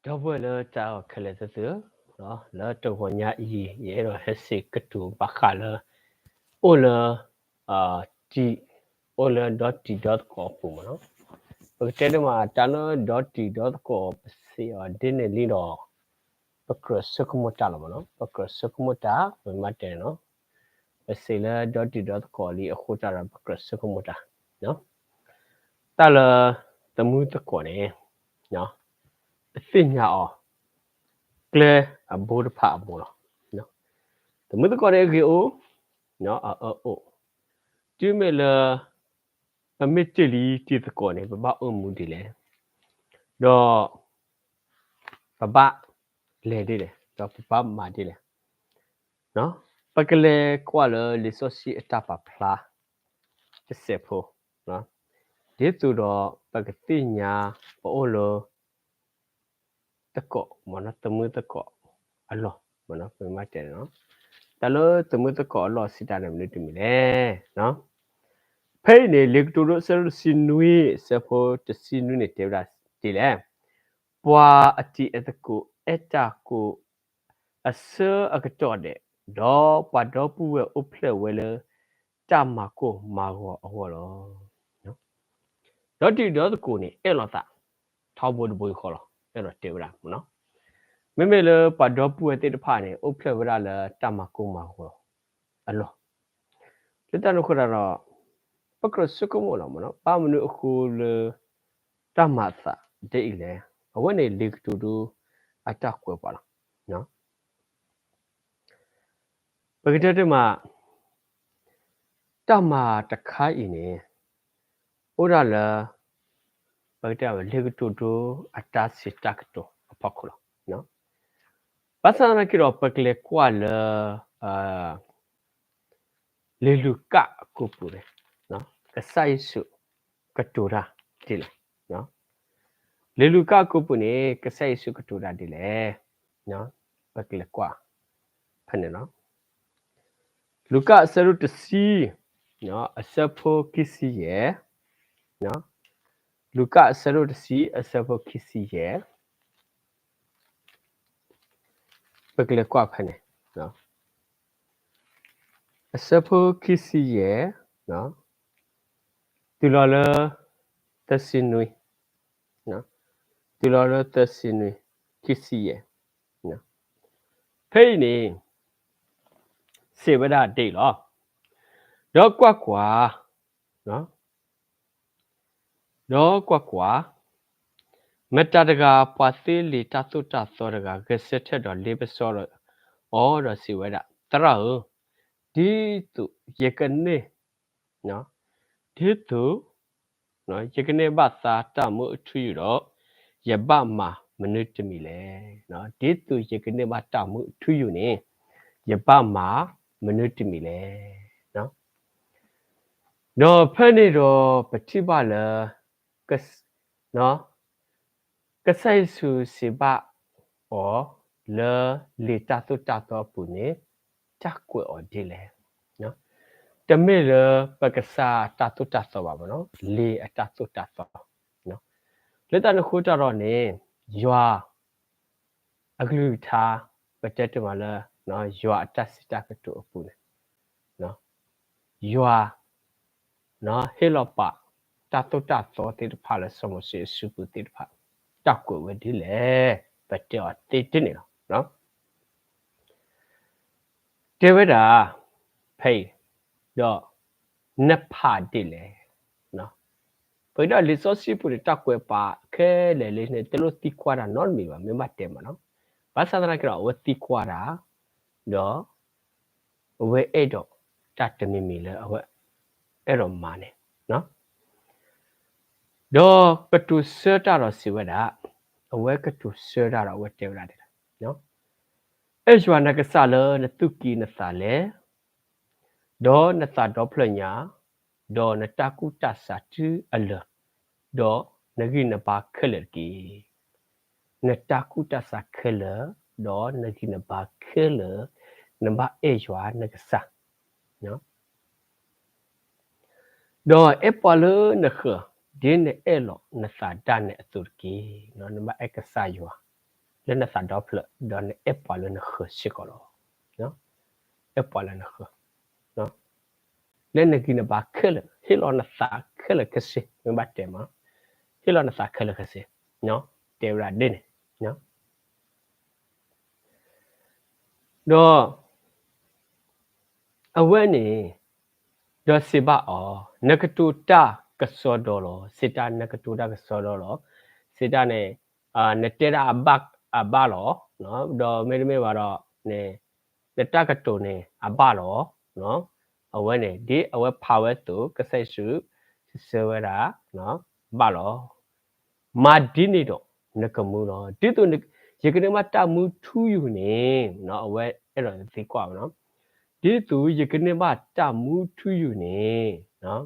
ဒီပုၢ်ဝဲၢ်လၢတၢ်အဲၣ်အီၤခဲလၢာ်သ့ၣ်ဧၢ, လၢတဂီၤညါအံၤ ယအဲၣ်ဒိးဟဲစံးကတိၤဘၣ်ဃးလၢ အိၣ်လၢ တံၢ်, အိၣ်လၢဒီတံၤဒီသကိးအပူၤမ့ၢ်နီၤ. ပကတဲဒ်မး တၢ်လၢဒီတံၤဒီသကိး ပစံးအီၤဒ်န့ၣ်လံဒီး ပကြၢးဆိကမိၣ်တၢ်လီၤမ့ၢ်နီၤ. ပကြၢးဆိကမိၣ်တၢ် ပမ့ၢ်တဲန့ၣ်နီၤ, ပစံးလၢဒီတံၤဒီသကိးလံအဃိတၢ်ဒီး ပကြၢးဆိကမိၣ်တၢ် တၢ်လၢ သမုသကိးန့ၣ် ပသ့ၣ်ညါအီၤ ကျဲအဘိတဖၣ်အဘိလီၤ. သမုသကိးန့ၣ် အဂ့ၤအိၣ်, အအၢအိၣ်, တုၤမ့ၢ်လၢ ပမ့ၢ်တ့ၢ်လံတံၤသကိးန့ၣ် ပဘၣ်အိၣ်မူဒ်လဲၣ်, ဒီး ပဘၣ်လဲၤဒ်လဲၣ်, ဒီးပဘၣ်မၤဒ်လဲၣ်. ပကလဲၤကွၢ်လၢလံာ်စီဆှံအတၢ်ပာ်ဖျါ တစဲးဖိ, ဒ်သိးဒီးပကသ့ၣ်ညါပအိၣ်လၢ သကိး, သမုသကိးအလီၢ်, ပမ့ၢ်တဲန့ၣ်, တၢ်လၢသမုသကိးအလီၢ်စံးတၢ်န့ၣ် မနုၤတမံၤလဲၣ်. ဖဲအံၤန့ၣ် လံာ်ကတိၤဒိ အဆၢဒိၣ်တဆံနွံ အဆၢဖိတဆံနွံန့ၣ် တဲဝဲဒၣ်ဒ်လဲၣ်, ပှၤအတံၤအသကိးအဲၣ်တၢ်ကိး အဆၢအကတီၢ်ဒဲး, ဒီးပှၤဒီပုၢ်ဝဲၢ်အိၣ်ဖျဲၣ်ဝဲလၢ တၢ်မၤကိၢ်မၤဂီၤအဂီၢ်လီၤ. ဒီတံၤဒီသကိးန့ၣ် အဲၣ်လိာ်သး ထီဘိတဘိယူၢ်ဃီလီၤ. အဲၣ်ဒိးတဲဝဲဒၣ်, မ့မ့ၢ်လၢပှၤဒီပုၢ်ဝဲၢ်သ့ၣ်တဖၣ်န့ၣ် အိၣ်ဖျဲၣ်ဝဲဒၣ်လၢတၢ်မၤကိၢ်မၤဂီၤအလီၢ်, လၢတၢ်န့ၣ်အဃိဒီး ပကြၢးဆိကမိၣ်လီၤမ့ၢ်နီၤ, ဘၣ်မနုၤအဃိလၢ တၢ်မၤအသးဒ်အံၤလဲၣ်. အဝဲန့ၣ်လံာ်ကတိၤဒိ အတၢ်ကွဲးပှၤလီၤ. ပကတဲတမး တၢ်မၤတခါအံၤန့ၣ် အိၣ်ဒၣ်လၢ ပကတဲလံာ်ကတိၤဒိ အတၢ်စံးတၢ်ကတိၤအဖီခိၣ်လီၤ. ဘၣ်ဆၣ်သနာ်က့ဒီး ပကလဲၤကွၢ်လၢ လံာ်လူၤကၣ်အကိာ်ပူၤန့ၣ် ကစၢ်ယ့ၣ်ၡူးကတိၤတၢ်ဒ်လဲၣ်. လံာ်လူၤကၣ်အကိာ်ပူၤန့ၣ် ကစၢ်ယ့ၣ်ၡူးကတိၤတၢ်ဒ်လဲၣ်. ပကလဲၤကွၢ်ဖဲန့ၣ်လီၤ. လူၤကၣ်အဆၢဒိၣ်တဆံ အဆၢဖိခံဆံယဲၢ်, လူၤကၣ်အဆၢဒိၣ်တဆံ အဆၢဖိခံဆံယဲၢ် ပကလဲၤကွၢ်ဖဲန့ၣ်, အဆၢဖိခံဆံယဲၢ် တုၤလီၤလၢ သၢဆံနွံ, တုၤလီၤလၢသၢဆံနွံ, ခံဆံယဲၢ်, ဖဲအံၤန့ၣ် စံးဝဲဒၣ်ဒ်အံၤလီၤ. ဒီးကွၢ်ကွၢ်, ဒီးကွၢ်ကွၢ်, မတၤတဂၤ ပှၤသ့လံာ်တၢ်သိၣ်တၢ်သီတဂၤ ဂဲၤဆၢထၢၣ်ဒီးလ့ပစီဒီးအီၤဒီးစံးဝဲဒၣ်, သရၣ်ဧၢ, ဒ်သိးယကန့ၢ်, ဒ်သိး ယကန့ၢ်ဘၣ်သါတၢ်မူအထူအယိာ်ဒီး ယဘၣ်မၤမနုၤတမံၤလဲၣ်. ဒ်သိးယကန့ၢ်ဘၣ်တၢ်မူအထူအယိာ်န့ၣ် ယဘၣ်မၤမနုၤတမံၤလဲၣ်. ဒီးဖဲန့ၣ်ဒီးပထံၣ်ဘၣ်လၢ ကစၢ်ယ့ၣ်ၡူးစံးဘၣ်အီၤလၢလံာ်တၢ်သိၣ်တၢ်သီအပူၤန့ၣ် တၢ်ကွဲးအီၤဒ်လဲၣ်. တမ့ၢ်လၢပကစၢ်တၢ်သိၣ်တၢ်သီဘၣ်မ့ၢ်နီၤ, လံာ်အတၢ်သိၣ်တၢ်သီ. လၢတၢ်န့ၣ်အဃိတၢ်ဒီးန့ၣ် ယွၤ အကလုၢ်ကထါ ပတဲတမးလၢ ယွၤအတၢ်စံးတၢ်ကတိၤအပူၤန့ၣ် ယွၤ ဟ့ၣ်လီၤပာ် တၢ်သိၣ်တၢ်သီသ့ၣ်တဖၣ်လၢစီၤမိၤၡ့အစုပူၤသ့ၣ်တဖၣ် တၢ်ကွဲးဝဲဒ်လဲၣ် ပတဲအီၤသ့တန့ၣ်လီၤ. တဲဝဲဒၣ် ဖဲအံၤ ဒီး နဖးဒ်လဲၣ်. ပကတဲလံာ်စီဆှံပူၤန့ၣ် တၢ်ကွဲးပာ်ခဲလၢာ်လၢန့ၣ် တလိၣ်သံကွၢ်တၢ်နီတမံၤဘၣ် မ့ၢ်ဘၣ်တဲမးနီၤ. ဘၣ်ဆၣ်သနာ်က့ဒီး အဝဲသံကွၢ်တၢ် ဒီး အဝဲအဲၣ်ဒိးတၢ်တမံၤမံၤလၢအဝဲအဲၣ်ဒိးမၤန့ၣ် ဒီးကတိၤဆၢတၢ်ဒီးစံးဝဲဒၣ်, အဝဲကတိၤဆၢတၢ်ဒီးအဝဲတဲဝဲဒၣ်ဒ်လဲၣ်, အဲၣ်ယွၤနကစၢ်လၢနသူၣ်ကံၢ်နသးလဲ, ဒီးနသးဒီဖျၢၣ်ညါ, ဒီးနတၢ်ကူၣ်တၢ်ဆးတုၤအလၢာ်, ဒီးနဂံၢ်နဘါခဲလၢာ်တက့ၢ်. နတၢ်ကူၣ်တၢ်ဆးခဲလၢာ်, ဒီးနဂံၢ်နဘါခဲလၢာ်, နဘၣ်အဲၣ်ယွၤနကစၢ် ဒီးအဲၣ်ပှၤလၢနဃၢၤ ဒ်နအဲၣ်လီၤနသးဒၣ်နဲအသိးတက့ၢ်. နဘၣ်အဲၣ်ကစၢ်ယွၤ လၢနသးဒီဖျၢၣ် ဒီးနအဲၣ်ပှၤလၢနဃၢၤစ့ၢ်ကီးလီၤ. အဲၣ်ပှၤလၢနဃၢၤ လၢနဂံၢ်နဘါခဲလၢာ် ဟ့ၣ်လီၤနသးခဲလၢာ်ခဲဆ့ မ့ၢ်ဘၣ်တဲမး, ဟ့ၣ်လီၤနသးခဲလၢာ်ခဲဆ့, တဲဝဲဒၣ်ဒ်န့ၣ်, ဒီး အဝဲန့ၣ် ဒီးစံးဘၣ်အီၤ, နကတိၤတၢ်ကစီဒီလီၤ. စံးတၢ်နကတိၤတၢ်ကစီဒီလီၤ. စံးတၢ်န့ၣ် နတဲဒၣ်အဘၣ်အဘၣ်လီၤ. ဒီးမ့တမ့ၢ်ဘၣ်ဒီးန့ၣ် နတၢ်ကတိၤန့ၣ်အဘၣ်လီၤ. အဝဲန့ၣ် ဒ်အဝဲဖးဝဲအသိး ကစၢ်ယ့ၣ်ၡူး စံးဆၢဝဲဒၣ် ဘၣ်လီၤ. မၤဒ်န့ၣ်ဒီးနကမူလီၤ. ဒ်သိးယကန့ၢ်ဘၣ်တၢ်မူထူယိာ်န့ၣ်, အဝဲအဲၣ်ဒိးသံကွၢ်ဝဲ, ဒ်သိးယကန့ၢ်ဘၣ်တၢ်မူထူယိာ်န့ၣ်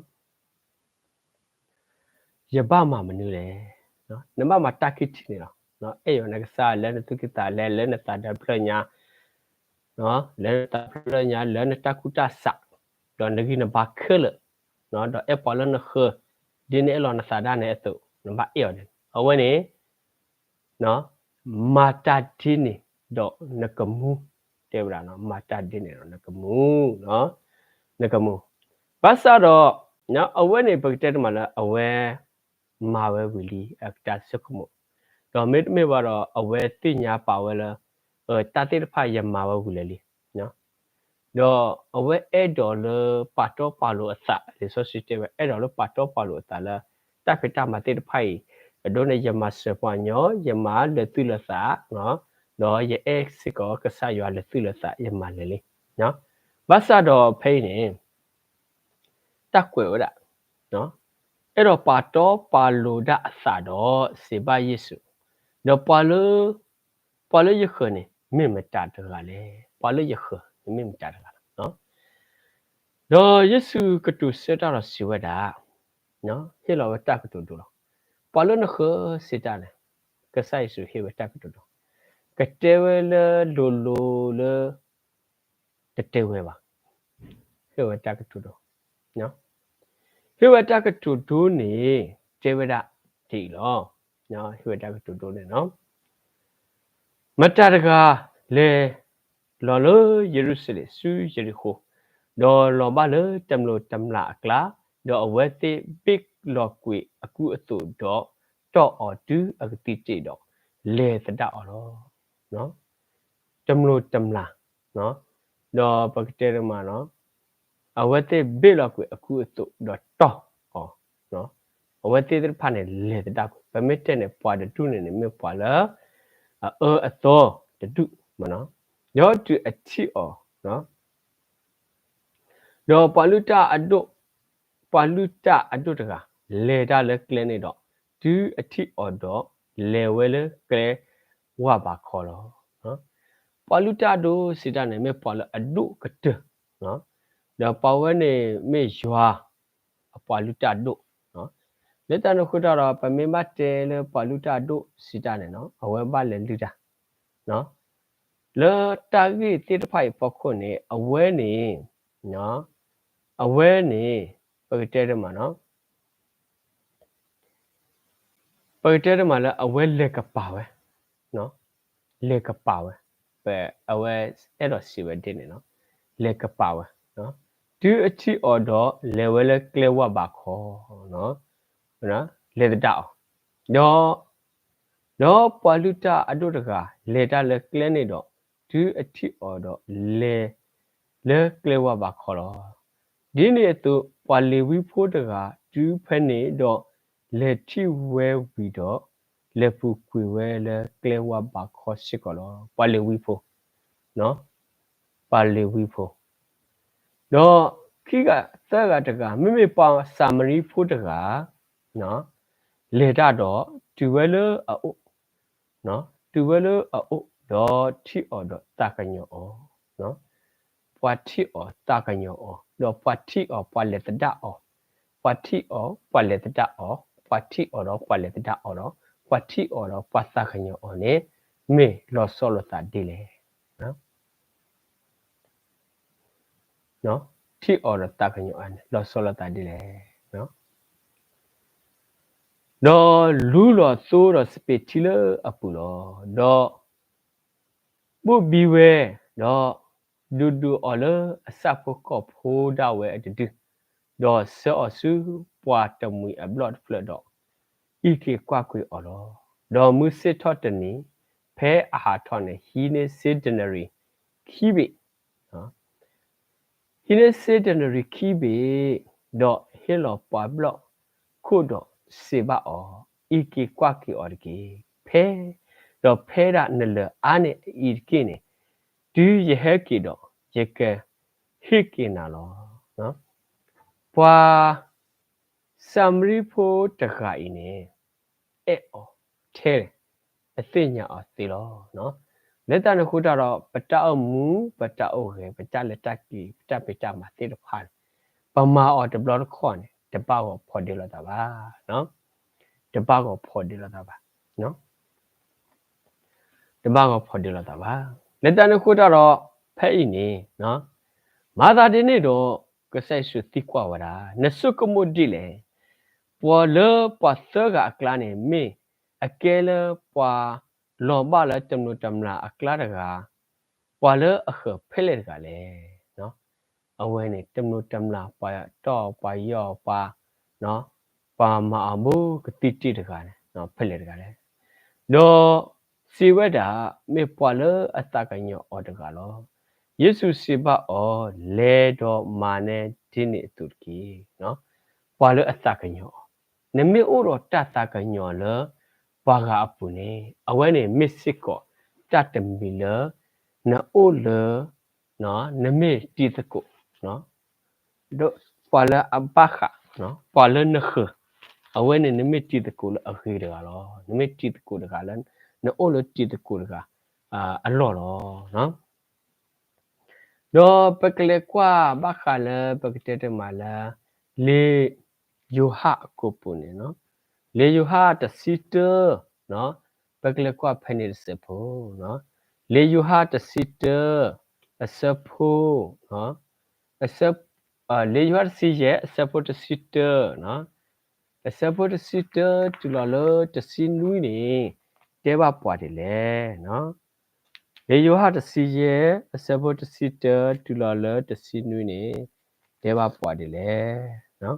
ယဘၣ်မၤမနုၤလဲၣ်. နဘၣ်မၤတၢ်ခံထံၣ်န့ၣ်လီၤ. အဲၣ်ယွၤနကစၢ်လၢနသူၣ်ကံၢ်သးလဲ, လၢနသးဒီဖျၢၣ်ညါ, လၢနသးဖျၢၣ်ညါ, လၢနတၢ်ကူၣ်တၢ်ဆး, ဒီးနဂံၢ်နဘါခဲလၢာ်, ဒီးအဲၣ်ပှၤလၢနဃၢၤ, ဒ်နအဲၣ်လီၤနသးဒၣ်နဲအသိး, နဘၣ်အဲၣ်အီၤန့ၣ်. အဝဲန့ၣ် မၤတၢ်ဒ်န့ၣ်ဒီးနကမူ, တဲဝဲဒၣ်, မၤတၢ်ဒ်န့ၣ်ဒီးနကမူ, နကမူ. ဘၣ်ဆၣ်ဒီး အဝဲန့ၣ် ပကတဲတမံၤလၢအဝဲ မၤဝဲဝံၤလံအတၢ်ဆိကမိၣ်, ဒီးမ့တမ့ၢ်ဘၣ်ဒီး အဝဲသ့ၣ်ညါပာ်ဝဲလၢ တၢ်သ့ၣ်တဖၣ်ယမၤဝဲဝံၤလၢာ်လံ. ဒီးအဝဲအဲၣ်ဒိးလၢပာ်တီပာ်လိၤအသး, လံာ်စီဆှံတဲဝဲ အဲၣ်ဒိးလၢပာ်တီပာ်လိၤအသးလၢ တၢ်ဖံးတၢ်မၤသ့ၣ်တဖၣ်အံၤ, အဒိန့ၣ် ယမၤစၢၤပှၤကညီ, ယမၤလၢာ်သူၣ်လၢာ်သး, ဒီးယအဲၣ်စ့ၢ်ကီးကစၢ်ယွၤလၢာ်သူၣ်လၢာ်သး ယမၤလၢာ်လံ. ဘၣ်ဆၣ်ဒီးဖဲအံၤန့ၣ် တၢ်ကွဲးဝဲဒၣ်, အဲၣ်ဒိးပာ်တီပာ်လိၤဒၣ်အသးဒီးစံးဘၣ်ယ့ၣ်ၡူး, ဒီးပှၤလၢ ပှၤလၢယဃၢၤန့ၣ် မ့ၢ်မတၤတဂၤလဲၣ်. ပှၤလၢယဃၢၤန့ၣ်မ့ၢ်မတၤတဂၤလဲၣ်. ဒီးယ့ၣ်ၡူးကတိၤဆၢတၢ်ဒီးစံးဝဲဒၣ်, ဟ့ၣ်လီၤဝဲတၢ်ကတိၤဒိလီၤ. ပှၤလၢနဃၢၤစံးတၢ်န့ၣ်, ကစၢ်ယ့ၣ်ၡူးဟ့ၣ်ဝဲတၢ်ကတိၤဒိ, ကတဲဝဲလၢလိၤလိၤလၢ တတဲဝဲဘၣ်. ဟ့ၣ်ဝဲတၢ်ကတိၤဒိ, ဟ့ၣ်ဝဲတၢ်ကတိၤဒိန့ၣ် တဲဝဲဒၣ်ဒ်အံၤလီၤ. ဟ့ၣ်ဝဲတၢ်ကတိၤဒိန့ၣ်လီၤ. မတၤတဂၤလဲၤလီၤလၢယရူၤၡလ့ၣ်ဆူယရံၤဃိၤ, ဒီးလီၤဘၣ်လၢတမျိးတမျာ်အကျါ, ဒီးအဝဲသ့ၣ်ဘ့ၣ်လီၤကွံာ်အကူအသိးဒီးတီၢ်အီၤတုၤအကသံတ့ၢ်ဒီး လဲၤသဒၣ်အီၤလီၤ. တမျိးတမျာ်, ဒီးပကတဲတမံၤ, အဝဲသ့ၣ်ဘ့ၣ်လီၤကွံာ်အကူအသိးဒီးတီၢ်အီၤ, အဝဲသ့ၣ်သ့ၣ်တဖၣ်န့ၣ် လဲၤသဒၣ်ကွံာ်, ပမ့ၢ်တဲန့ၣ် ပှၤတဒူၣ်န့ၣ်န့ၣ် မ့ၢ်ပှၤလၢ အအၢအသီတဒူၣ်, ဒီးတုၤအထံၣ်အီၤ, ဒီးပှၤလုၢ်တၢ်အဒိၣ်, ပှၤလုၢ်တၢ်အဒိၣ်တဂၤ လဲၤတၢ်လၢကျဲန့ၣ်ဒီး တုၤအထံၣ်အီၤဒီး လဲၤဝဲလၢကျဲဝၢ်ဘးခီလီၤ. ပှၤလုၢ်တၢ်အဒိၣ်စံးတၢ်န့ၣ် မ့ၢ်ပှၤလၢအဒိၣ်ကတၢၢ်, ဒီးပှၤဝဲန့ၣ်မ့ၢ်ယွၤအပှၤလုၢ်တၢ်အဒိၣ်, လၢတၢ်န့ၣ်အဃိတၢ်ဒီး ပမ့ၢ်ဘၣ်တဲလၢပှၤလုၢ်တၢ်အဒိၣ်စံးတၢ်န့ၣ်, အဝဲဘၣ်လဲၤလုၢ်တၢ် လၢတၢ်ဂ့ၢ်သ့ၣ်တဖၣ်အံၤအဖီခိၣ်န့ၣ် အဝဲန့ၣ်, အဝဲန့ၣ် ပကတဲတမံၤ, ပကတဲတမံၤလၢအဝဲလဲၤကပၤဝဲ, လဲၤကပၤဝဲ, ပအဝဲအဲၣ်ဒိးစံးဝဲဒ်န့ၣ်လီၤ. လဲၤကပၤဝဲ, တုၤအထံၣ်အီၤဒီးလဲၤဝဲလၢကျဲဝၢ်ဘးခီ, လဲၤသဒၣ်အီၤ, ဒီး ဒီးပှၤလုၢ်တၢ်အဒိၣ်တဂၤ လဲၤတၢ်လၢကျဲန့ၣ်ဒီး တုၤအထံၣ်အီၤဒီးလဲၤလၢကျဲဝၢ်ဘးခီလီၤ. ဒ်န့ၣ်အသိး ပှၤလ့ၤဝံဖိတဂၤတုၤဖဲန့ၣ်ဒီး လဲၤထံၣ်ဝဲဝံၤဒီး လဲၤပူၤကွံာ်ဝဲလၢကျဲဝၢ်ဘးခီစ့ၢ်ကီးလီၤ. ပှၤလ့ၤဝံဖိ, ပှၤလ့ၤဝံဖိ ဒီးခံဂၤသၢဂၤတဂၤ မ့မ့ၢ်ပှၤစၤမရံဖိတဂၤ လဲၤတၢ်ဒီး တုၤဝဲလၢအအိၣ်, တုၤဝဲလၢအအိၣ် ဒီးထံၣ်အီၤဒီးသးကညီၤအီၤ, ပှၤထံၣ်အီၤသးကညီၤအီၤ, ဒီးပှၤထံၣ်အီၤပှၤလဲၤသဒၣ်အီၤ, ပှၤထံၣ်အီၤ ပှၤလဲၤသဒၣ်အီၤ, ပှၤထံၣ်အီၤဒီးပှၤလဲၤသဒၣ်အီၤဒီး ပှၤထံၣ်အီၤဒီးပှၤသးကညီၤအီၤန့ၣ် မ့ၢ်လီၤဆီလိာ်သးဒ်လဲၣ်. ထံၣ်အီၤဒီးသးကညီၤအီၤန့ၣ် လီၤဆီလိာ်သးဒ်လဲၣ်. ဒီးလူလီၤသိဒီးစပံးထံလၢအပူၤလီၤ. ဒီး ဘိၣ်ဘံဝဲ, ဒီးဒုးဒုးအီၤလၢအဆၣ်ဖိကီၢ်ဖိဒၣ်ဝဲအတဒု, ဒီးဆှၢအီၤဆူပှၤတမှံၤအဘျီၣ်တဖျၢၣ်ဒီး, အံးက့ၤကွၢ်က့ၤအီၤလီၤ. ဒီးမုၢ်ဆ့ၣ်ထီၣ်တနံၤ, ဖဲအဟးထီၣ်န့ၣ် ဟံးန့ၢ်စ့ဒနရံၣ်ခံဘ့ၣ် ဟံးန့ၢ်စ့ဒနရံၣ်ခံဘ့ၣ်, ဒီးဟ့ၣ်လီၤပှၤဘျီၣ်ခိၣ်ဒီးစံးဘၣ်အီၤ, အံးက့ၤကွၢ်က့ၤအီၤတက့ၢ်. ဖဲ, ဒီးဖဲဒၣ်နလၢာ်အါန့ၢ်အအံၤတက့ၢ်န့ၣ်, တုၤယဟဲက့ၤဒီး ယကဟ့ၣ်က့ၤနၤလီၤ. ပှၤ စၤမရံဖိတဂၤအံၤန့ၣ် အဲၣ်အီၤထဲလဲၣ်, အသ့ၣ်ညါအီၤသ့လီၤ. လၢတၢ်န့ၣ်အဃိတၢ်ဒီး ပတၢ်အိၣ်မူ, ပတၢ်အိၣ်ဂဲၤ, ပတၢ်လဲၤတၢ်က့ၤ, ပတၢ်ဖံးတၢ်မၤသ့ၣ်တဖၣ်န့ၣ်, ပမၤအီၤတဘျီတခီၣ်န့ၣ် တဘၣ်ဂီၤဖီဒ့လိာ်သးဘၣ်. တဘၣ်ဂီၤဖီဒ့လိာ်သးဘၣ်. တဘၣ်ဂီၤဖီဒ့လိာ်သးဘၣ်. လၢတၢ်န့ၣ်အဃိတၢ်ဒီး ဖဲအံၤန့ၣ်, မၤသးဒ်န့ၣ်ဒီး ကစၢ်ယ့ၣ်ၡူးသံကွၢ်ဝဲဒၣ်, နဆိကမိၣ်ဒ်လဲၣ်. ပှၤလၢပှၤသၢဂၤအကျါန့ၣ် မ့ၢ်အကဲလၢပှၤလီၤဘၣ်လၢတမျိးတမျာ်အကျါတဂၤ, ပှၤလၢအဃၢၤဖဲလဲၣ်တဂၤလဲၣ်. အဝဲန့ၣ် တမျိးတမျာ် ပှၤတီၢ်ပှၤယီၢ်ပှၤ, ပှၤမၤအီၤဘိကသံတ့ၢ်တဂၤန့ၣ် ဖဲလဲၣ်တဂၤလဲၣ်. ဒီးစံးဝဲဒၣ်, မ့ၢ်ပှၤလၢအသးကညီၤအီၤတဂၤလီၤ. ယ့ၣ်ၡူးစံးဘၣ်အီၤ, လဲၤဒီးမၤနၢၤဒ်န့ၣ်အသိးတက့ၢ်. ပှၤလၢအသးကညီၤအီၤ, နမ့ၢ်အိၣ်ဒီးတၢ်သးကညီၤလၢပှၤဂၤအပူၤန့ၣ်, အဝဲန့ၣ်မ့ၢ်စ့ၢ်ကီးတၢ်တမံၤလၢ နအိၣ်လၢ နမ့ၢ်တံၤသကိး, ဒီးပှၤလၢအဘၣ်ဃး, ပှၤလၢနဃၢၤ, အဝဲန့ၣ်နမ့ၢ်တံၤသကိးလၢအဂ့ၤတဂၤလီၤ. နမ့ၢ်တံၤသကိးတဂၤလၢ နအိၣ်လၢတံၤသကိးတဂၤအလီၢ်လီၤ. ဒီးပကလဲၤကွၢ်ဘၣ်ဃးလၢပကတဲတမံၤလၢ လံာ်ယိၤဟၣ်အကိာ်ပူၤန့ၣ်, လံာ်ယိၤဟၣ်တဆံတၢ, ပကလဲၤကွၢ်ဖဲန့ၣ်တစဲးဖိ, လံာ်ယိၤဟၣ်တဆံတၢ, အဆၢဖိ, လံာ်ယိၤဟၣ်တဆံယဲၢ် အဆၢဖိတဆံတၢ, အဆၢဖိတဆံတၢတုၤလီၤလၢတဆံနွံန့ၣ် တဲဘၣ်ပှၤဒ်လဲၣ်. လံာ်ယိၤဟၣ်တဆံယဲၢ် အဆၢဖိတဆံတၢတုၤလီၤလၢတဆံနွံန့ၣ် တဲဘၣ်ပှၤဒ်လဲၣ်.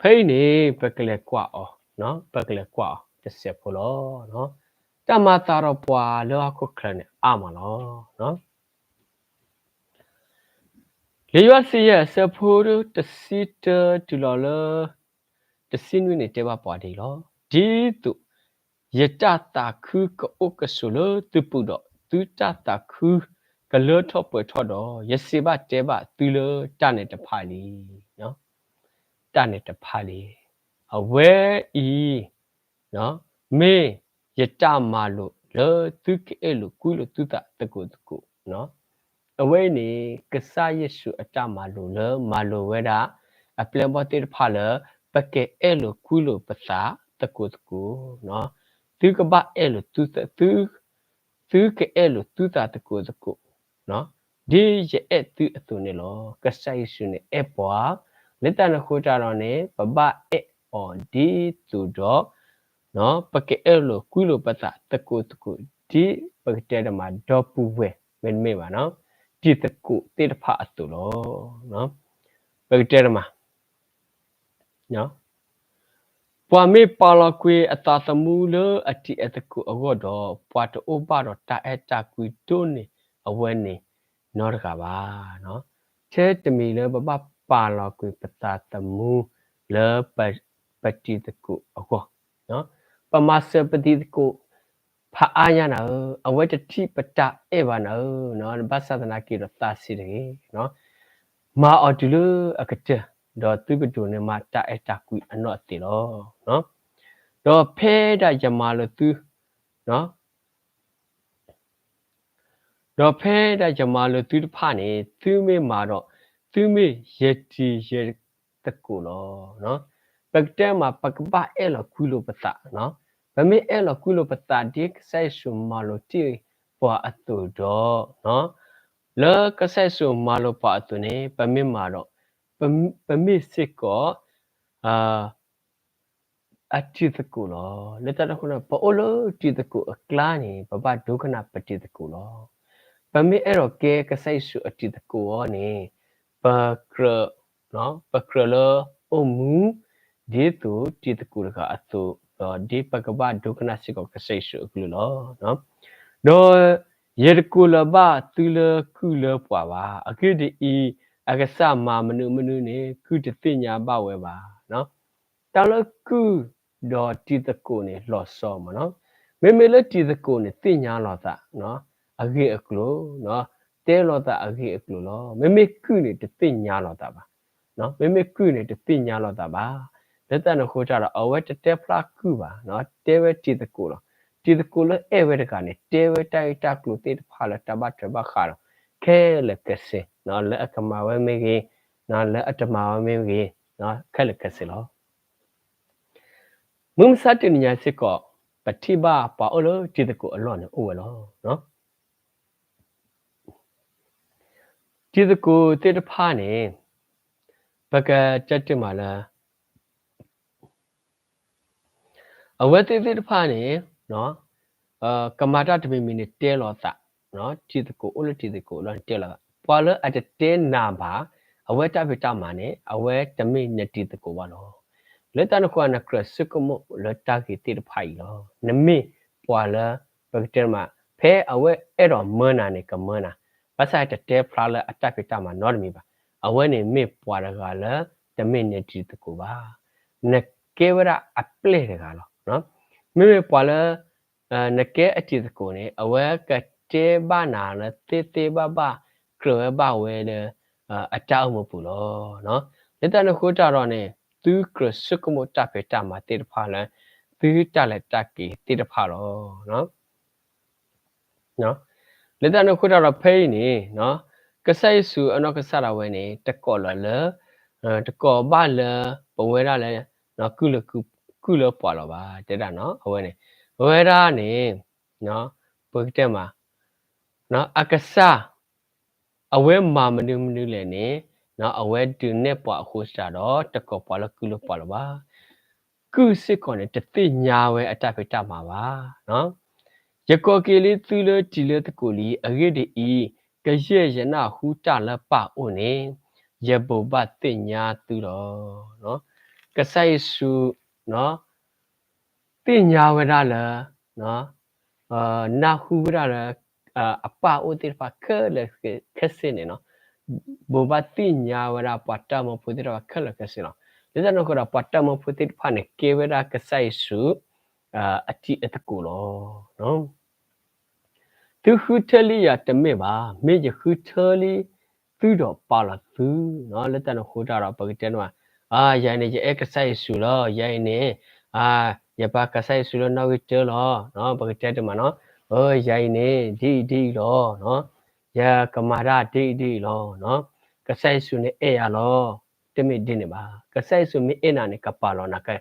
ဖဲအံၤန့ၣ် ပကလဲၤကွၢ်အီၤ, ပကလဲၤကွၢ်အီၤတစဲးဖိလီၤ. တၢ်မၤသးဒီးပှၤလၢဟီၣ်ခိၣ်ချၢန့ၣ်အါမးလီၤ. လံာ်ယိၤဟၣ်တဆံယဲၢ် အဆၢဖိတဆံတၢတုၤလီၤလၢ တဆံနွံန့ၣ်တဲဘၣ်ပှၤဒ်အံၤလီၤ. ဒ်သိးယတၢ်သးခုကအိၣ်ကဆိးလၢသုပူၤဒီး သုတၢ်သးခုကလၢထီၣ်ပှဲၤထီၣ်ဒီး ယစံးဘၣ်တဲဘၣ်သုလၢတၢ်န့ၣ်တဖၣ်လံ. တၢ်န့ၣ်တဖၣ်လံ. အဝဲအံၤ မ့ၢ်ယတၢ်မၤလိာ်လၢသုကအဲၣ်လိာ်ကွံလိာ်သုသးသကိးသကိး. အဝဲအံၤန့ၣ် ကစၢ်ယ့ၣ်ၡူးအတၢ်မၤလိာ်လၢမၤလိာ်ဝဲဒၣ် အပျဲၢ်ဘီၣ်သ့ၣ်တဖၣ်လၢ ပကအဲၣ်လိာ်ကွံလိာ်ပသးသကိးသကိး, သုကဘၣ်အဲၣ်လိာ် သုကအဲၣ်လိာ်သုသးသကိးသကိး ဒ်ယအဲၣ်သုအသိးန့ၣ်လီၤ. ကစၢ်ယ့ၣ်ၡူးန့ၣ်အဲၣ်ပှၤ, လၢတၢ်န့ၣ်အဃိတၢ်ဒီးန့ၣ် ပဘၣ်အဲၣ်အီၤဒ်သိးဒီး ပကအဲၣ်လိာ်ကွံလိာ်ပသးသကိးသကိး ဒ်ပကတဲတမံၤ ဒီပုၢ်ဝဲၢ် မ့တမ့ၢ်ဘၣ် တံၤသကိးသ့ၣ်တဖၣ်အသိးလီၤ. ပကတဲတမံၤ ပှၤမ့ၢ်ပာ်လီၤကွံာ်အသးသမူလၢအတံၤအသကိးအဂီၢ်ဒီး ပှၤတအိၣ်ဘၣ်ဒီးတၢ်အဲၣ်တၢ်ကွံဒိၣ်န့ၢ်အဝဲန့ၣ်နီတဂၤဘၣ်. ထဲတမံၤလၢပဘၣ်ပာ်လီၤကွံာ်ပသးသမူလၢ ပတံၤသကိးအဂီၢ်, ပမၤစၢၤပတံၤသကိး ဖးအါညါနၤဧၢ, အဝဲတထံၣ်ပတၢ်အဲၣ်ဘၣ်နၤဧၢ, ဘၣ်ဆၣ်သနာ်က့ဒီးသးဆံးတဂ့ၤ, မၤအီၤတုၤလၢအကတၢၢ်, ဒီးသုကဒိးန့ၢ်မးတၢ်အဲၣ်တၢ်ကွံအနီၢ်သ့ၣ်လီၤ. ဒီးဖဲဒၣ်ယမၤလိာ်သု ဒီးဖဲဒၣ်ယမၤလိာ်သုတဖၣ်န့ၣ် သုမ့ၢ်မၤဒီး သုမ့ၢ်ယတံၤယသကိးလီၤ. ပကတဲမး ပကဘၣ်အဲၣ်လီၤကွံလိာ်ပသး, ပမ့ၢ်အဲၣ်လီၤကွံလိာ်ပသးဒ်ကစၢ်ယ့ၣ်ၡူးမၤလိာ်တ့ၢ်ပှၤအသိးဒီး လၢကစၢ်ယ့ၣ်ၡူးမၤလိာ်ပှၤအသိးန့ၣ် ပမ့ၢ်မၤဒီး ပမ့ၢ်စ့ၢ်ကီး အတံၤသကိးလီၤ. လၢတၢ်န့ၣ်အဃိန့ၣ် ပအိၣ်လၢတံၤသကိးအကျါန့ၣ် ပဘၣ်ဒိကနၣ်ပတံၤသကိးလီၤ. ပမ့ၢ်အဲၣ်ဒိးကဲကစၢ်ယ့ၣ်ၡူးအတံၤသကိးအီၤန့ၣ် ပကြၢး ပကြၢးလၢအိၣ်မူ ဒ်သိးတံၤသကိးတဂၤအသိး, ဒီးဒ်ပကဘၣ်ဒိကနၣ်စ့ၢ်ကီးကစၢ်ယ့ၣ်ၡူးအကလုၢ်လီၤ. ဒီးယတကိးလၢၤဘၣ်သုလၢကုၢ်လၢပှၤဘၣ်. အဂ့ၢ်ဒ်အံၤ, အကစၢ်မၤမနုၤမနုၤန့ၣ် ကုၢ်တသ့ၣ်ညါဘၣ်ဝဲဘၣ်. တၢ်လၢကုၢ်ဒီးတံၤသကိးန့ၣ် လီၤဆီမးနီၤ. မ့မ့ၢ်လၢတံၤသကိးန့ၣ် သ့ၣ်ညါလိာ်သး အဂ့ၢ်အကျိၤ, တဲလိာ်သးအဂ့ၢ်အကျိၤလီၤ. မ့မ့ၢ်ကုၢ်န့ၣ် တသ့ၣ်ညါလိာ်သးဘၣ်. မ့မ့ၢ်ကုၢ်န့ၣ် တသ့ၣ်ညါလိာ်သးဘၣ်. လၢတၢ်န့ၣ်အဃိတၢ်ဒီး အဝဲတတဲဖျါကုၢ်ဘၣ်, တဲဝဲတံၤသကိးလီၤ. တံၤသကိးလၢအဲၣ်ဝဲတဂၤန့ၣ် တဲဝဲတၢ်ဂ့ၢ်တၢ်ကျိၤသ့ၣ်တဖၣ်လၢတၢ်ဘၣ်ထွဲဘၣ်ဃးဒီး ခဲလၢာ်ခဲဆ့, လၢအကမၤဝဲမ့ၢ်ဂ့ၤ, လၢအတမၤဝဲမ့ၢ်ဂ့ၤ, ခဲလၢာ်ခဲဆ့လီၤ. မုၢ်မဆါတနံၤညါစ့ၢ်ကီး ပထံၣ်ဘၣ်ပှၤအိၣ်လၢတံၤသကိးအလီၢ်န့ၣ်အိၣ်ဝဲလီၤ. တံၤသကိးသ့ၣ်တဖၣ်န့ၣ် ပကတဲတ့ၢ်မးလၢ အဝဲသ့ၣ်သ့ၣ်တဖၣ်န့ၣ် ကမၤတၢ်တမံၤမံၤန့ၣ်တဲလိာ်သး, တံၤသကိးအိၣ်လၢတံၤသကိးအလီၢ်န့ၣ်တဲလိာ်သး, ပှၤလၢအတတဲနၤဘၣ် အဝဲတၢ်ဖံးတၢ်မၤန့ၣ် အဝဲတမ့ၢ်နတံၤသကိးဘၣ်လီၤ. လၢတၢ်န့ၣ်အဃိ နကြၢးဆိကမိၣ်လၢတၢ်ဂ့ၢ်သ့ၣ်တဖၣ်အံၤလီၤ. နမ့ၢ်ပှၤလၢ ပကတဲမး ဖဲအဝဲအဲၣ်ဒိးမၢနၤန့ၣ် ကမၢနၤ, ဘၣ်ဆၣ်တတဲဖျါလၢအတၢ်ဖံးတၢ်မၤနီတမံၤဘၣ်. အဝဲန့ၣ်မ့ၢ်ပှၤတဂၤလၢ တမ့ၢ်နတံၤသကိးဘၣ်. နကဲဝဲဒၣ်အပျဲၢ်တဂၤလီၤ. မ့မ့ၢ်ပှၤလၢ နကဲအတံၤသကိးန့ၣ် အဝဲကတဲဘၣ်နၤလၢသ့သ့ဘၣ်ဘၣ် ကြၢးဝဲဘၣ်ဝဲလၢ အတၢ်အိၣ်မူပူၤလီၤ. လၢတၢ်န့ၣ်အဃိတၢ်ဒီးန့ၣ် သုကြၢးဆိကမိၣ်တၢ်ဖံးတၢ်မၤသ့ၣ်တဖၣ်လၢ သုတၢ်လဲၤတၢ်က့ၤသ့ၣ်တဖၣ်လီၤ. လၢတၢ်န့ၣ်အဃိတၢ်ဒီးဖဲအံၤန့ၣ် ကစၢ်ယ့ၣ်ၡူးအနီၢ်ကစၢ်ဒၣ်ဝဲန့ၣ် တကိးလီၤလၢ တကိးဘၣ်လၢ ပဝဲဒၣ်လၢ ကုၢ်လၢပှၤလီၤဘၣ် တဲဒၣ်နီၤ အဝဲန့ၣ် အဝဲဒၣ်န့ၣ် ပကတဲမး အကစၢ် အဝဲမၤမနုၤမနုၤလဲၣ်န့ၣ် အဝဲဒုးနဲၣ်ပှၤအဃိသတးဒီး တကိးပှၤလၢကုၢ်လၢပှၤလီၤဘၣ်. ကုၢ်စ့ၢ်ကီးန့ၣ် တသ့ၣ်ညါဝဲအတၢ်ဖံးတၢ်မၤဘၣ်. ယကိးက့ၤလံသုလၢတံၤလၢသကိးလံ, အဂ့ၢ်ဒ်အံၤ, ကယဲၢ်ယနၢ်ဟူတၢ်လၢပၢ်အအိၣ်န့ၣ် ယဘိးဘၣ်သ့ၣ်ညါသုလီၤ. ကစၢ်ယ့ၣ်ၡူး သ့ၣ်ညါဝဲဒၣ်လၢ နၢ်ဟူဝဲဒၣ်လၢ အပၢ်အအိၣ်သ့ၣ်တဖၣ်ခဲလၢာ်ခဲဆ့န့ၣ်နီၤ, ဘိးဘၣ်သ့ၣ်ညါဝဲဒၣ်ပှၤတၢ်မၢဖိသ့ၣ်တဖၣ်ခဲလၢာ်ခဲဆ့လီၤ. လၢတၢ်န့ၣ်အဃိဒီး ပှၤတၢ်မၢဖိသ့ၣ်တဖၣ်န့ၣ် ကဲဝဲဒၣ်ကစၢ်ယ့ၣ်ၡူး အတံၤအသကိးလီၤ. သုဃုထၢလံယၤတမ့ၢ်ဘၣ်, မ့ၢ်ယဃုထၢလံသုဒီးပာ်လီၤသု, လၢတၢ်န့ၣ်အဃိတၢ်ဒီး ပကတဲန့ၣ်မး, ယၤအံၤန့ၣ် ယအဲၣ်ကစၢ်ယ့ၣ်ၡူးလီၤ, ယၤအံၤန့ၣ် ယပာ်ကစၢ်ယ့ၣ်ၡူးလၢနီၣ်ဂံၢ်တၢလီၤ, ပကတဲတ့ၢ်မးနီၤ, ယၤအံၤန့ၣ် ဒ်အံၤဒ်အံၤလီၤ, ယကမၤတၢ်ဒ်အံၤဒ်အံၤလီၤ, ကစၢ်ယ့ၣ်ၡူးန့ၣ်အဲၣ်ယၤလီၤ, တမ့ၢ်ဒ်န့ၣ်ဘၣ်. ကစၢ်ယ့ၣ်ၡူးမ့ၢ်အဲၣ်နၤန့ၣ် ကပာ်လီၤနၤ,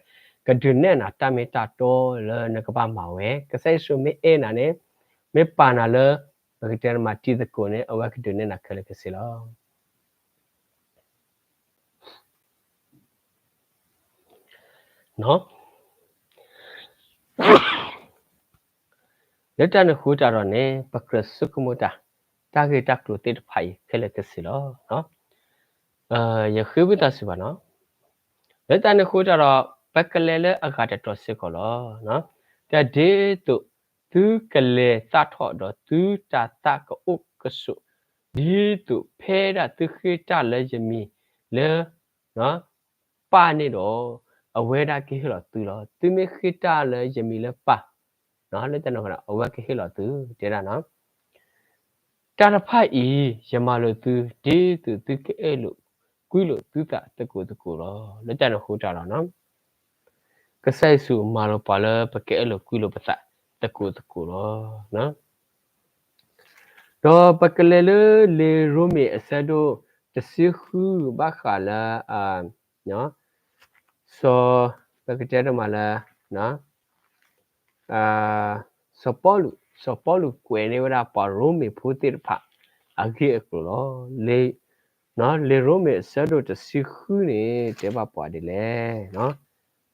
ကဒုးနဲၣ်နၤတၢ်မ့ၢ်တၢ်တီလၢနကဘၣ်မၤဝဲ. ကစၢ်ယ့ၣ်ၡူးမ့ၢ်အဲၣ်နၤန့ၣ် မ့ၢ်ပာ်နၤလၢ ပကတဲန့ၣ်မး တံၤသကိးန့ၣ် အဝဲကဒုးနဲၣ်နၤခဲလၢာ်ခဲဆ့လီၤ. လၢတၢ်န့ၣ်အဃိတၢ်ဒီးန့ၣ် ပကြၢးဆိကမိၣ်တၢ် တၢ်ဂ့ၢ်တၢ်ကျိၤသ့ၣ်တဖၣ်အံၤခဲလၢာ်ခဲဆ့လီၤ. ယဃ့ဝံသးစူၤဘၣ်နီၤ. လၢတၢ်န့ၣ်အဃိတၢ်ဒီး ပကလဲၤလၢအဂၤတတီၤစ့ၢ်ကီးလီၤ. တၢ်ဒ်သိး သုကလဲၤသၣ်ထီၣ်ဒီးသုတၤသၣ်ကအိၣ်ကဆိး, ဒ်သိးဖဲဒၣ်သုဃ့ၢ်တၢ်လၢယမံၤလၢ ပၢ်န့ၣ်ဒီး အဝဲဒၣ်ကဟ့ၣ်လီၤသုလီၤ. သုမ့ၢ်ဃ့ၢ်တၢ်လၢယမံၤလၢပၢ် လၢတၢ်န့ၣ်အဃိ အဝဲကဟ့ၣ်လီၤသု တဲဒၣ်နီၤ. တၢ်တဖၣ်အံၤ ယမၤလိာ်သု ဒ်သိးသုကအဲၣ်လိာ်ကွံလိာ်သုသးသကိးသကိးလီၤ. လၢတၢ်န့ၣ်အဃိတၢ်ဒီး ကစၢ်ယ့ၣ်ၡူးမၤလိာ်ပှၤလၢပကအဲၣ်လိာ်ကွံလိာ်ပသးသကိးသကိးလီၤ. ဒီးပကလဲၤလၢလံာ်ရိမ့ၤအဆၢဒိၣ် တဆံဃု ဘၣ်ဃးလၢ စီၤ ပကတဲတမးလၢ စီၤပီလူး, စီၤပီလူးကွဲးန့ၢ်ဝဲဒၣ်ပှၤရိမ့ၤဖိသ့ၣ်တဖၣ် အဂ့ၢ်အကျိၤလီၤ. လံာ်ရိမ့ၤအဆၢဒိၣ်တဆံဃုန့ၣ် တဲဘၣ်ပှၤဒ်လဲၣ်.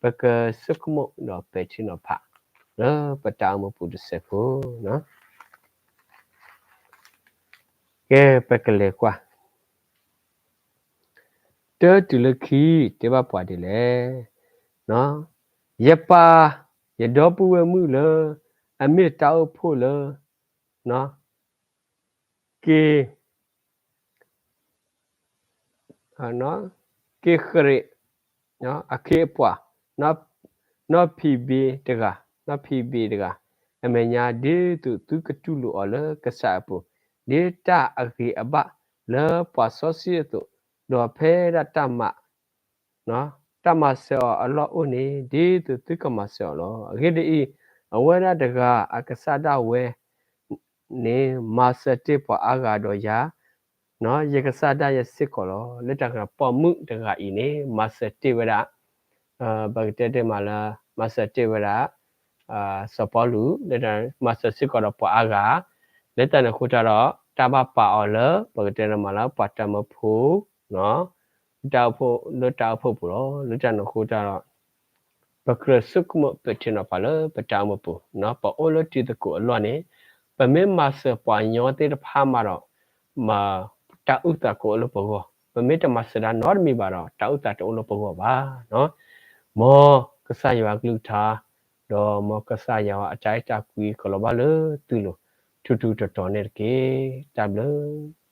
ပကဆိကမိၣ်ဒီးပဲာ်ထံနီၤဖး လၢပတၢ်အိၣ်မူပူၤတစဲးဖိ, ကဲပကလဲၤကွၢ် တၢတုၤလၢခံ တဲဘၣ်ပှၤဒ်လဲၣ်, ယပၢ် ယဒီပုၢ်ဝဲၢ်မုၣ်လၢ အမ့ၢ်တၢ်အိၣ်ဖှိၣ်လၢ က့ၤ က့ၤဃရ့း အခ့အပှၤ နီၢ်ဖံးဘ့တဂၤ, နီၢ်ဖံးဘ့တဂၤ အမဲာ်ညါ ဒ်သိးသုကတူၢ်လိာ်အီၤလၢကစၢ်အပူၤ, ဒ်တၢ်အဂ့ၤအဘၣ်လၢပှၤစီဆှံအသိး, ဒီးဖဲဒၣ်တၢ်မၤ တၢ်မၤစၢၤအီၤအလီၢ်အိၣ်န့ၣ် ဒ်သိးသုကမၤစၢၤအီၤလီၤ. အဂ့ၢ်ဒ်အံၤ, အဝဲဒၣ်တဂၤအကစၢ်ဒၣ်ဝဲ န့ၣ် မၤစၢၤတ့ၢ်ပှၤအါဂၤဒီးယၤ, ယကစၢ်ဒၣ်ယဲစ့ၢ်ကီးလီၤ. လၢတၢ်ကရၢပိာ်မုၣ်တဂၤအံၤန့ၣ် မၤစၢၤတ့ၢ်ဝဲဒၣ်, ပကတဲတ့ၢ်မးလၢ မၤစၢၤတ့ၢ်ဝဲဒၣ် စီၤပီလူး လၢတၢ်မၤစၢၤစ့ၢ်ကီးဒီးပှၤအါဂၤ, လၢတၢ်န့ၣ်အဃိတၢ်ဒီး တၢ်ဘၣ်ပာ်အီၤလၢ ပကတဲန့ၣ်မးလၢပှၤတၢ်မၢဖိ တၢ်အိၣ်ဖှိၣ် လၢတၢ်အိၣ်ဖှိၣ်ပူၤလီၤ. လၢတၢ်န့ၣ်အဃိတၢ်ဒီး ပကြၢးဆိကမိၣ်ပဲာ်ထံနီၤဖးလၢပတၢ်အိၣ်မူပူၤ, ပအိၣ်လၢတံၤသကိးအလီၢ်န့ၣ် ပမ့ၢ်မၤစၢၤပှၤညီသ့ၣ်တဖၣ်မးဒီး မ့ၢ်တၢ်အုၣ်သးကအိၣ်လၢပဂီၢ်, ပမ့ၢ်တမၤစၢၤဒၣ်နီတမံၤဘၣ်ဒီး တၢ်အုၣ်သးတအိၣ်လၢပဂီၢ်ဘၣ်. မ်ကစၢ်ယွၤအကလုၢ်ကထါ ဒီးမ်ကစၢ်ယွၤအတၢ်အဲၣ်တၢ်ကွံကလီၤဘၣ်လၢသုလိၤ ထူထူတီၤတီၤန့ၣ်တက့ၢ်. တၢ်ဘျုး